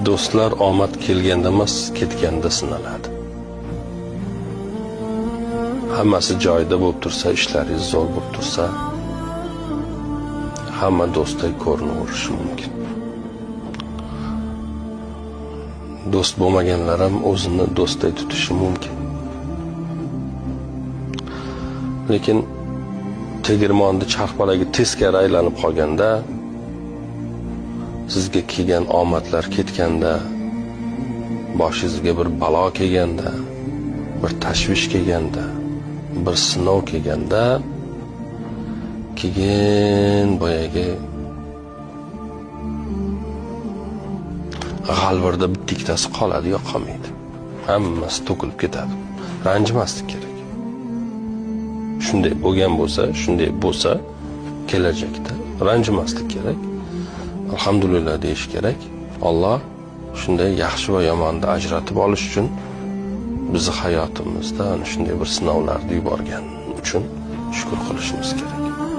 Do'stlar omad kelganda emas, ketganda sinaladi. Hammasi joyida bo'lib tursa, ishlaringiz zo'r bo'lib tursa, hamma do'stday ko'rinaverishi mumkin. Do'st bo'lmaganlar ham o'zini do'stday tutishi mumkin. Lekin tegirmonni charxpalagi teskari aylanib qolganda, sizga kelgan omadlar ketganda, boshingizga bir balo kelganda, bir tashvish kelganda, bir sinov kelganda, keyin boyagi g'alvirda bitta ikkitasi qoladi yo qolmaydi. Hammasi to'kilib ketadi. Ranjimaslik kerak. Shunday bo'lgan bo'lsa, shunday bo'lsa kelajakda ranjimaslik kerak. Alhamdulillah deyish kerak. Alloh shunday yaxshi va yomonni ajratib olish uchun bizni hayotimizda ana shunday bir sinovlarni yuborgan uchun shukr qilishimiz kerak.